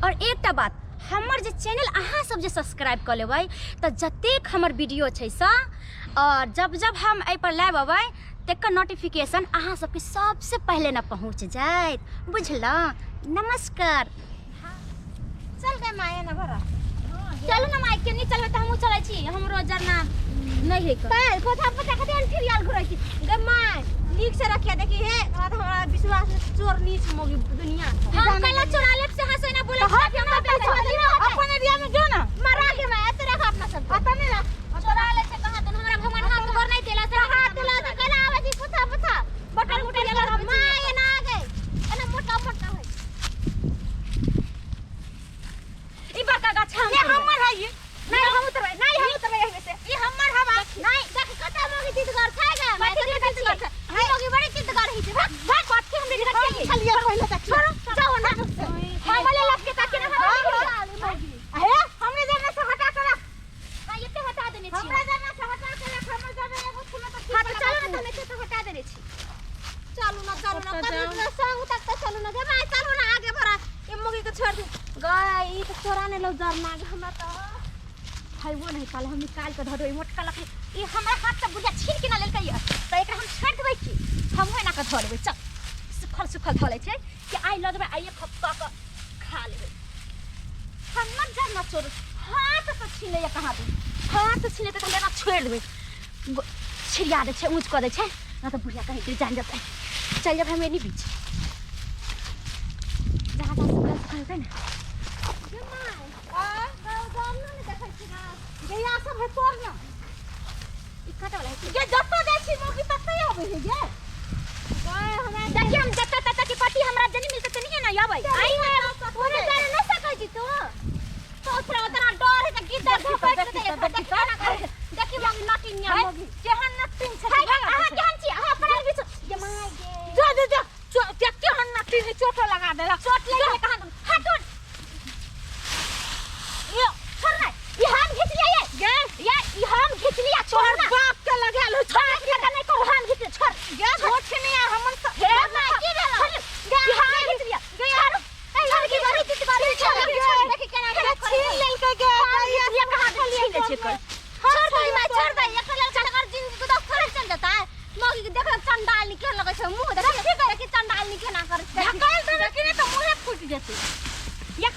और एकटा बात, हमर जे चैनल अहाँ सब जे सब्सक्राइब कऽ लेबै तऽ जतेक हमर वीडियो छै से और जब जब हम एहिपर लाइव अबै तकर नोटिफिकेशन अहाँ सबके सबसे पहिले ने पहुँच जायत, बुझलहुँ? नमस्कार। चल गए माया ना भरा। चलू ना माय, के नहीं चलबै तऽ हमहूँ चलै छी, हमरो जरना नहीं है। पर पोथा पोथा खातिर हम फिर याल घुरै छी गे my, नीक से रखिया। देखी हे, हमरा तो हमरा विश्वास में चोर नीच मोगी दुनिया। हम कला चोरा लेब से हंसे ना बोले। हम हमरा पैसा अपन एरिया में जो ना मरा के माय, एते रख अपना सब। आता नहीं रख। चोरा ले से कहां तो हमरा भगवान हाथ गोर नहीं देला से। हाथ ला तो कला आवे छी पोथा पोथा बटन मुटा ले my ना गए एना मोटा मोटा है। ई बड़का गाछ हम ये हमर है, ये नहीं हम उतरबै, नहीं हम उतरबै एहिमे से। ई हमर हवा नहीं। देख कता मोगी चितगर छै गे कथी कथी चितगर चितगर छै? हम मोगी बड़ी चितगर ही छै। भाग भाग, कथी हम नहीं रखिए। छलिए पहिले तक। छोड़ो, जाओ ना, हम वाले लग के ताके ना हम। हे, हमरे जरना से हटा के रख। हां, एते हटा देने छी। हमरे जरना से हटा के रख, हमरे जरना एगो छुला त। हां तो चलो ना, तमे तो हटा देने छी। चलू ना, चलू ना, कभी ना संग तक तो चलू ना गे my, चलू ना आगे भरा। ई मोगी के छोड़ दे गए, ई तो चोरा ने लो जरना गे। हमरा तो खैबो नहीं काल हम निकाल के धऽ देबै मोटका लकड़ी। ई हमरा हाथ से बुढ़िया छीन के ना लेलकै ये तऽ एकरा हम छोड़ि देबै की? हमहूँ एना कऽ धऽ लेबै। चल, सुखल सुखल धऽ लै छै कि आइ लऽ जेबै, आइए खपका कऽ खा लेबै। हमर जरना चोर हाथ से छीन लैए कहाँ दू, हाथ से छीन लेतै तऽ हम एना छोड़ि देबै। छिड़िया दै छै, ऊँच कऽ दै छै ना तऽ बुढ़िया कहीं गिर जान जेतै। चलि जेबै हम एनी बीच जहाँ जहाँ सुखल सुखल हेतै ने। गे my, आ गाँव जरना ने देखै छी ना। गैया सब है तोर ना। ई काटऽ वाला है की? गे, जत्ता जाइ छी मौगी तत्ते अबै है गे। गए हमरा। देखिए, हम जत्ता तत्ता के पति हमरा जनी मिलते तनी है ना आबै आई है ओने जाने न सकै छी तू तो थोड़ा उतना डर है त गिद्दर झपट के देखी, देखी ना करे। देखी मगी नटिनिया मगी केहन नटिन छै। हाय, अहाँ केहन छी? अहाँ अपना बीच गे my गे। जो जो जो जो, केहन नटिन है, चोटो लगा देलक। चोट लागि गेलै कहाँ दन। हटो ये, छोड़ ना, ई हम घीच लिया ये गे। ये ई हम घीच लिया, छोड़ तोहर ना। बाप के लगाल हो। छोड़ ना, नहीं करू, हम घीच लिया, छोड़। गे घोटनिया हमर हे my, की भेल? गे, ई हम घीच लिया, छोड़। ए लड़की बड़ी चितगर है, छोड़, देखी केना केना छीन लेलकै गे। हम घीच लिया कहाँ दन, छीन लै छै एकर। छोड़ दे माय, छोड़ दे। एकर लेल अगर जिंदगी के दोस्त थोड़े चल जाता है। मौगी के देखल चंडाल निकल लगै छै मुंह, देखी देखी चंडाल निकल ना कर। धकेल देबै कि नहि तऽ मुँहे फूटि जेतै। या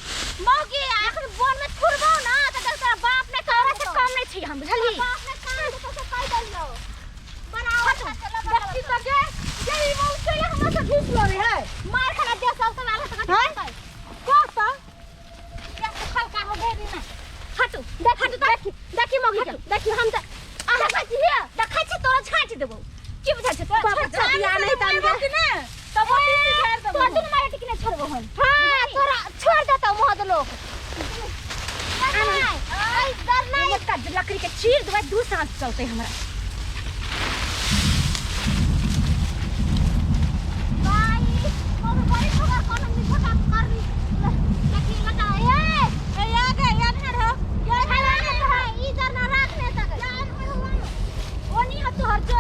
मौगी अखन बोन में थुरबौ ना त देख तोरा बाप ने तोरा से कम नहीं छी हम, बुझलही? बाप ने कान के तो कह देलियो बनाओ। देखी तऽ गे, गे ई मौसी चलि हमरा से घीच लेने है। मार खाना दे सब तो आला तक। हैं? कह तऽ। क्या सुखल का हो भेरी ना। हटू, हटू, देखी देखी मौगी के देखी, हम त अहाँ देखै छी हे, देखै छी तोरा छाँटि देबौ की बुझै छै तोरा? बाप छाँटि रे, देबौ। बियाह नहीं तान गे। कि ने तब झाड़ि देबौ। तोरा दुनू मारे टिकने छोड़बौ हम। हां, तोरा छोड़ देतौ मुंह दे लोग। आई डर नहीं। मोटका लकड़ी के चीर देबै, दू साँझ चलतै हमरा। भाई मौगी बड़ी ठोकर कोन हम छोटा कर देखी लगा ए। ए आ गे, आ ना रहो। ये है ई डर ना राख ने तक ओनी हो तोहर जो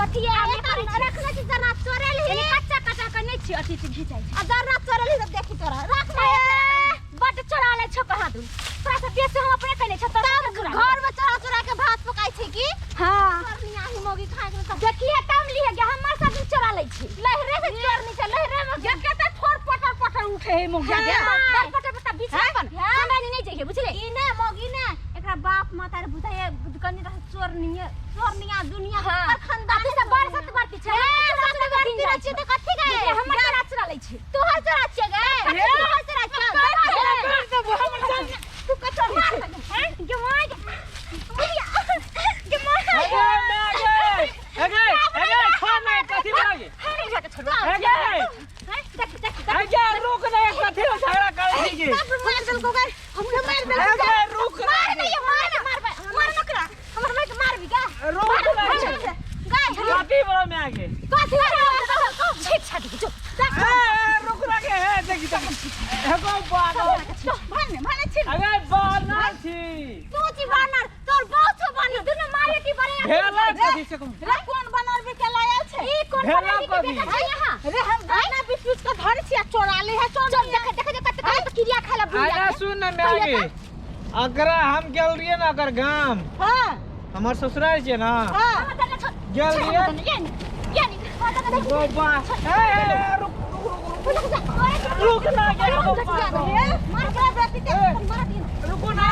कथी है ए करै छी। रखने छी जरना चोरेल ही। एने कच्चा कच्चा के नहीं छी, अथी से घिचाइ छै। आ जरना चोरेल ही सब देखी तोरा रख ने। बड्ड चोरा लै छौ कहाँ दू, तोरा से बेसी हम अपने कने छौ, तोरा से चोरा घर में चोरा चोरा के भात पकाइ छै की? हां। चोरनी आही मौगी खाय के सब। देखिए तम लिहे गे, हमर सब दिन चोरा लै छी। लहरे से चोरनी छै लहरे में। गे के तऽ थोड़ पटर पटर उठे है मौगिया गे। बड़ पटर पटर बीच में अपन हमरा नहीं चाहिए, बुझले? ई ने मौगी ने एकरा बाप माता रे बुझाय कनी रह चोरनी चोरनिया दुनिया हां, पर खानदान अथी से बड़ सत बड़ पीछे ए, सत बड़ पीछे त कथी गए? हमर चोरा चोरा लै छी। तोहर चोरा छियै गे, तोहर चोरा छियै। कर देबौ हमर जान। तू कचर हैं गे my गे, गे my. अगे मैं गे, अगे अगे छोड़ ना, कथी लागे? हरे जा के छोड़ो। अगे हैं, देख देख देख। अगे रुक ना, कथी झगड़ा करै छी? मार देलको गे, हमरे मार देलको। अगे रुक ना। मार नहीं, मार मार मार नकरा हमर मार के मारबी गा। रुक ना। गाय कथी बोलो मैं आगे? कथी? छीट छाट के जो। ए रुक ना गे, ए देखी देखी एगो बानो। भने भने छी। अगे बाना छी। तू छी बानर, तोर बहुत छौ बानर। दुनू मारे की बड़े। भेला कथी से कहूं? रे, कोन बनर भी के लायल छै? ई कोन भेला बनर के कथी? बेटा छै यहाँ? रे, हम गाना बीच बीच के धरै छी आ चोरा ले है चोर। चल, देख देख देख कत कत। बुढ़िया आजा सुन ना मैं आगे अकरा हम गेल रहिए ना अकर गाम। हां। हमर ससुराल छै ना। हां। गेल रहिए। गोबा ए ए, रुक रुक ना गे गोबा। रुकू ना,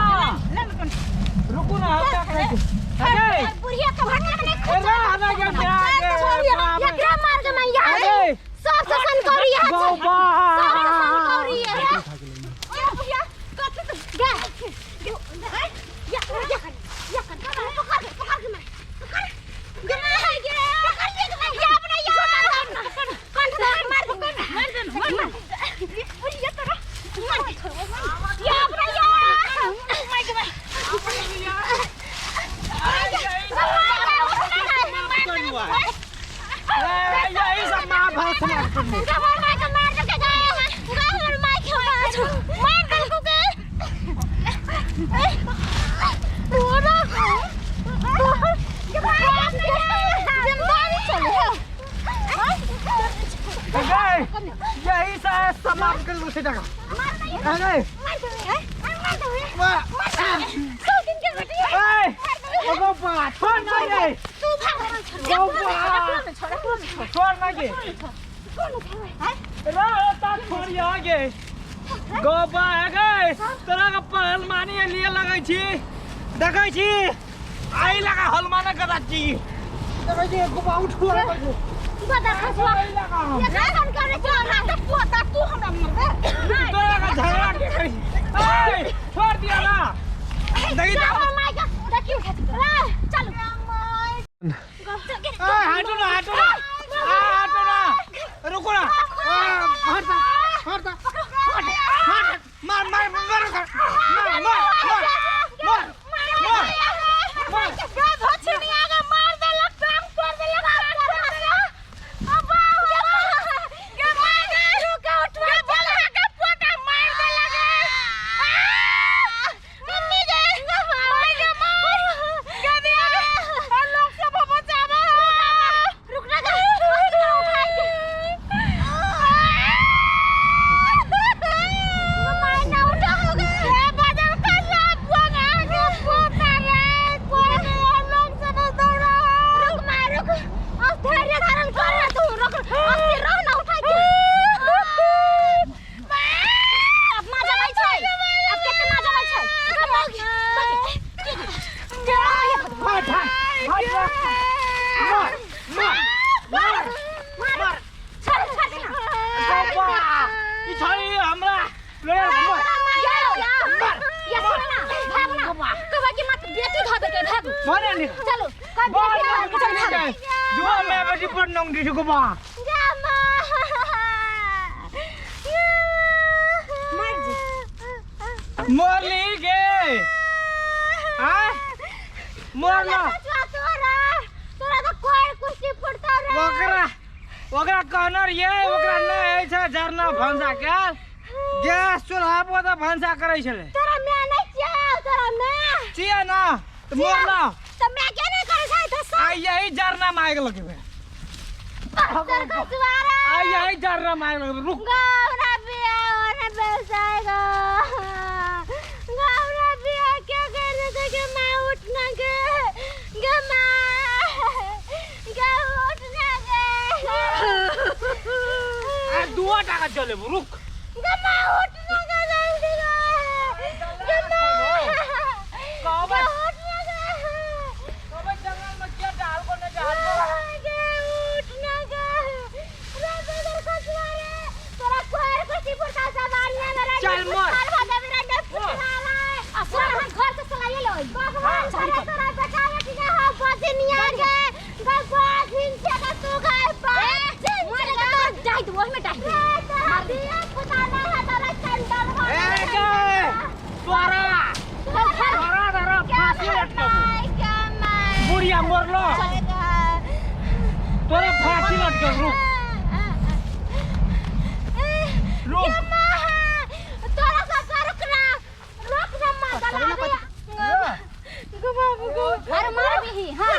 रुकू ना, हम क्या करै छी? अरे बुढ़िया के भटक नहीं। ए ना ना गे गे बाप रे। एकरा मार के मैं यहाँ अरे सब सन करी है। गोबा सब करी है। ओए बुढ़िया कथि तो गे या या या पकड़ पकड़ के मैं पकड़ गे मैं गे पकड़ ले मैं या अपना या कंठ धर मार दे मार दे मार बुढ़िया तोरा मार के छोड़ या अपना या मार के मार। ए यही सब महाभारत समाप्त कर दे। मार मार के मार दे के गाय गाय मार के मार मार दे को के तोरा जिंदानी चले। अरे यही से समाप्त कर दो से जगह। अरे वाह ए ओ गोबा छोड़ ना गे। तू भाग। गोबा छोड़ ना गे। रा ता छोड़ यहाँ गे। गोबा है गे तोरा के पहलवानी लिए लगै छी देखै छी आई लगा हलमाना कदा छी देखै छी गोबा उठू रे बदा खसवा आई लगा ये कौन करे चोरा त पोता तू हमरा मारबे। तोरा के झगड़ा के करी ए छोड़ दिया ना देखी जा माय का देखियो चल ए हटो ना हटो ना आ हटो ना रुको ना आ हट जा हट जा हट हट मार मार मार मार मार मार मार मार मार। मार हट हट मार मार मार मार गोबा ई छोरी हमरा ले मार मार नि चलो मार मार जुआ मैं बेटी पर नंग दी गोबा। मरली गे आ मरला ओकरा ओकरा कहनर ये ओकरा नै छै झरना भंसा के गैस चूल्हा पर त भंसा करै छलै। तोरा मैं नहीं छियै तोरा मैं छियै ना त मरला त मैं के नहीं करै छै त आ यही झरना में आगि लगेबै। सब खसवारा आ यही झरना में आगि लगेबै रुक। गौरा बिया ओने बेसाएगा गौरा बिया क्या कर रहे थे कि मैं उठना के गे माँ गे उठना गे आ दुआ टाका चलेबो रुक। गे माँ उठना गे जल्दी गे गे माँ कहबै गे उठना गे कहबै जंगल में के डाल को नै डाल को गे उठना गे रे बेदर खसवारे तोरा कोर कुर्सी पर सवारियां मेरा चल मर। हम घर से चलाइए लो। भगवान करे तोरा बेटा बेटी के हो बजनिया के भगवान से का तू गए बाजिन मारे के तोरा डाहि दे ओहि में डाहि दे। तोरा दिया पुताना है तोरा चंडल हो ए गे तोरा तोरा धरा फांसी लटकबो बुढ़िया मरलो तोरा फांसी लटकबो रुक रुक। तोरा सब रुकना रुकना माता अरे मार भी हां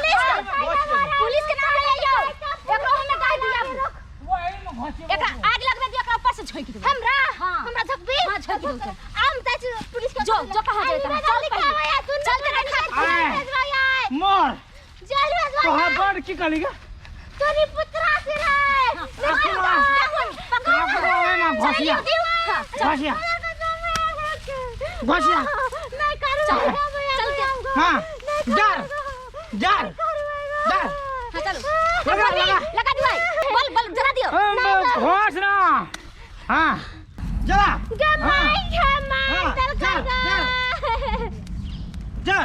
पुलिस के नाम ले आओ एकरो हमें डाहि दिया वही में घोसी एकरा आग लगबे दिया एकरा ऊपर से झोंक देबै। हमरा हाँ। हमरा झकबी। हाँ, झोंकि देबै। आम छी पुलिस के जो जो कहाँ जाता है चल पहिले चल तेरा खा आए। मर जेल भेजवा तोहर बड़ की कहली गे तोरी पुत्रा से रे अपना अपना ना घसिया घसिया घसिया नहीं करू चल के हाँ डर डर डर हाँ चलो लगा लगा लगा दियो बल बल जरा दियो घोस ना हाँ जरा गे माई गे माई हाँ, चल जा, कर डर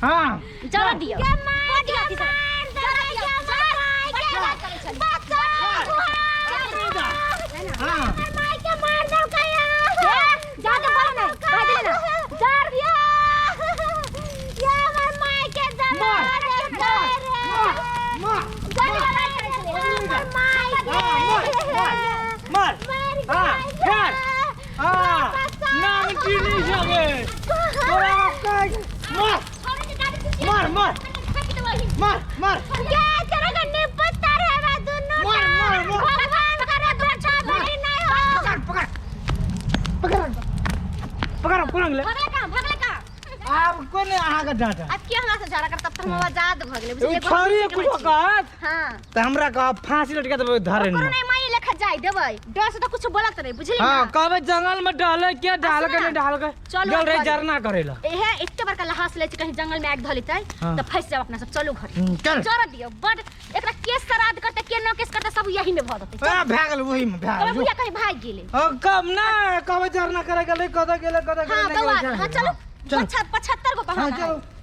हाँ जरा दियो गे माई दियो अथी से। जरा दियो माई के बच्चा हाँ माई के मार दो कया ज्यादा बोलो नहीं भाई दे ना जर दिया या हमर माई के जर मार मार मार मार मार मार हाँ फेर हाँ नाम चीनी सबे तोरा कह मार मार मार मार मार के तेरा के निपत्ता रे बा दुनु मार, मार, मार। भगवान करे दुर्घटना भरी नहीं हो पकड़ पकड़ पकड़ पकड़ पकड़ ले भगले कहाँ भगले कहाँ आब कोने अहाँके डांटा अब के हमरा से झगड़ा कर तब तक हम आजाद भ गेलै उ बुझलियै छौरी कुछो कहत हां त हमरा कह फांसी लटका देबै धरे कोनो नहीं माई लेखा जाय देबै डर से त कुछ बोलत नहीं बुझली हाँ ना कहबै जंगल में डाले के डाल के सुना। नहीं डाल के चलू गेल रहे घरे। जरना करेला एहे एते बड़का लहास ले छै कहीं जंगल में आगि धऽ लेतै हाँ। त फंसि जाब अपना सब चलू घर चल जरा दियौ बड एकरा केस श्राद्ध करते के न केस करते सब यही में भऽ देतै आ भए गेल ओही में भए तब गेल बुढ़िया कहीं भागि गेलै ओ कब ना कहबै जरना करे गेलै कतऽ गेलै कतऽ गेलै हाँ नहि बौआ गेलै, हाँ चलू चलू 75 गो हाँ बहाना चलू है।